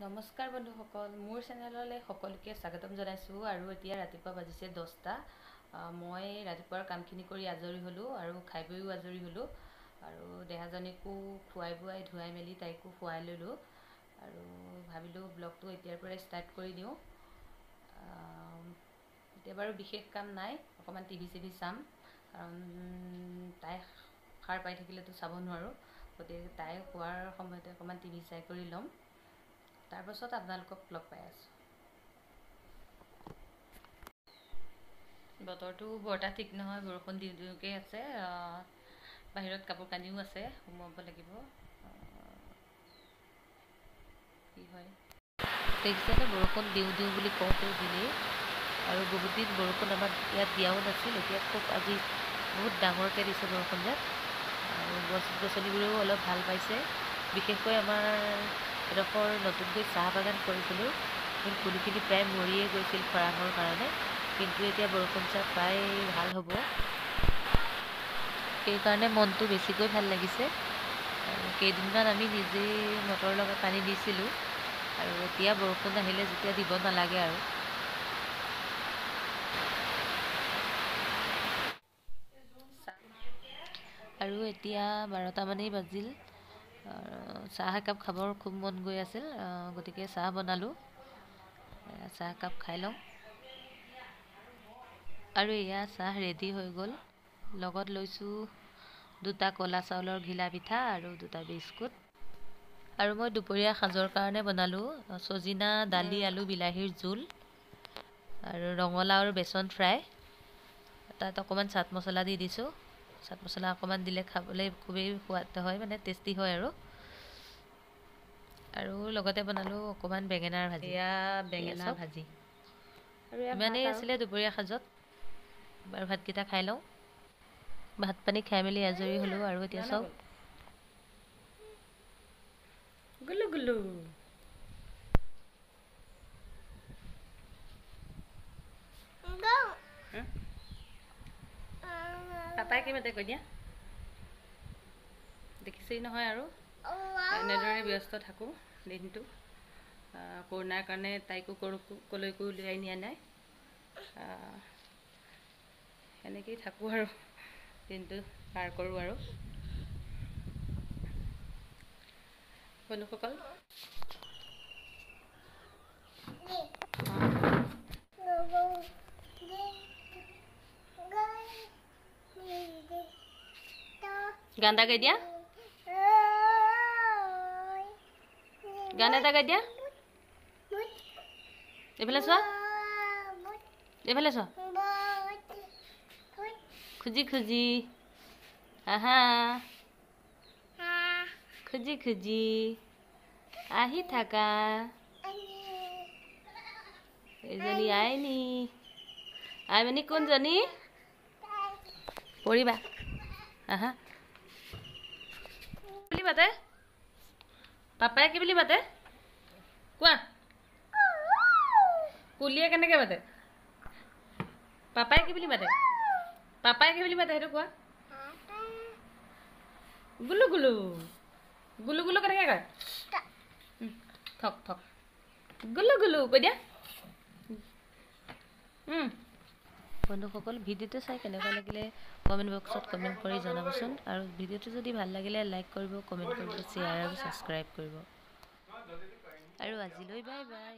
নমস্কাৰ বন্ধুসকল, মোৰ চেনেললৈ সকলোকে স্বাগতম জনাইছোঁ। আৰু এতিয়া ৰাতিপুৱা বাজিছে 10টা। মই ৰাতিপুৱাৰ কামখিনি কৰি আজৰি হ'লোঁ আৰু খাই বৈও আজৰি হ'লোঁ আৰু দেহাজনীকো খুৱাই বোৱাই ধুৱাই মেলি তাইকো খুৱাই ল'লোঁ আৰু ভাবিলোঁ ব্লগটো এতিয়াৰ পৰাই ষ্টাৰ্ট কৰি দিওঁ। এতিয়া বাৰু বিশেষ কাম নাই, অকণমান টিভি চিভি চাম, কাৰণ তাই সাৰ পাই থাকিলেতো চাব নোৱাৰোঁ, গতিকে তাই শোৱাৰ সময়তে অকণমান টিভি চাই কৰি ল'ম, তাৰপাছত আপোনালোকক লগ পাই আছোঁ। বতৰটো বৰ এটা ঠিক নহয়, বৰষুণ দিওঁ দিওঁকৈ আছে, বাহিৰত কাপোৰ কানিও আছে, সোমোৱাব লাগিব, কি হয় দেখিছেনে। বৰষুণ দিওঁ দিওঁ বুলি কওঁতেও দিলেই, আৰু বহুত দিন বৰষুণ আমাৰ ইয়াত দিয়াও নাছিল, এতিয়া খুব আজি বহুত ডাঙৰকৈ দিছে বৰষুণ ইয়াত। আৰু গছ গছনিবোৰেও অলপ ভাল পাইছে, বিশেষকৈ আমাৰ এডোখৰ নতুনকৈ চাহ বাগান কৰিছিলোঁ, পুলিখিনি প্ৰায় মৰিয়ে গৈছিল খৰাঙৰ কাৰণে, কিন্তু এতিয়া বৰষুণ চাহ প্ৰায় ভাল হ'ব, সেইকাৰণে মনটো বেছিকৈ ভাল লাগিছে। আৰু কেইদিনমান আমি নিজেই মটৰ লগাই পানী দিছিলোঁ, আৰু এতিয়া বৰষুণ আহিলে যেতিয়া দিব নালাগে আৰু। আৰু এতিয়া 12টামানেই বাজিল, চাহ একাপ খাবৰ খুব মন গৈ আছিল, গতিকে চাহ বনালোঁ, চাহ একাপ খাই লওঁ। আৰু এয়া চাহ ৰেডি হৈ গ'ল, লগত লৈছোঁ 2টা ক'লা চাউলৰ ঘিলা পিঠা আৰু 2টা বিস্কুট। আৰু মই দুপৰীয়া সাজৰ কাৰণে বনালোঁ চজিনা দালি আলু বিলাহীৰ জোল আৰু ৰঙালাওৰ বেচন ফ্ৰাই, তাত অকণমান চাট মছলা দি দিছোঁ। চাট মছলা অকণমান দিলে খাবলৈ খুবেই সোৱাদ হয়, মানে টেষ্টি হয়। আৰু আৰু লগতে বনালোঁ অকণমান বেঙেনাৰ ভাজি, এয়া বেঙেনা ভাজি। আৰু ইমানেই আছিলে দুপৰীয়া সাজত। বাৰু ভাতকেইটা খাই লওঁ। ভাত পানী খাই মেলি আজৰি হ'লোঁ। আৰু এতিয়া চাওক, গুলু গুলু পাপাই কি মাতে কৈ দিয়া, দেখিছেই নহয়। আৰু এনেদৰে ব্যস্ত থাকোঁ দিনটো, কৰোণাৰ কাৰণে তাইকো ক'লৈকো উলিয়াই নিয়া নাই, সেনেকেই থাকোঁ আৰু দিনটো পাৰ কৰোঁ। আৰু বন্ধুসকল, গান এটা গাই দিয়া, গান এটা গাই দিয়া। এইফালে চোৱা, এইফালে চোৱা, খুজি খুজি আহা, খুজি খুজি আহি থাকা, এইজনী আইনী, আইমণি কোনজনী পৰিবা, আহা বুলি মাতে, পাপাই কি বুলি মাতে কোৱা, কুলিয়ে কেনেকে মাতে, পাপাই কি বুলি মাতে, পাপাই কি বুলি মাতে সেইটো কোৱা, গুলু গুলু গুলু গুলু কেনেকে কয়, থক থক গুলু গুলু কৈ দিয়া। বন্ধুসকল, ভিডিঅ'টো চাই কেনেকুৱা লাগিলে কমেণ্ট বক্সত কমেণ্ট কৰি জনাবচোন, আৰু ভিডিঅ'টো যদি ভাল লাগিলে লাইক কৰিব, কমেণ্ট কৰিব, শ্বেয়াৰ আৰু ছাবস্ক্ৰাইব কৰিব। আৰু আজিলৈ বাই বাই।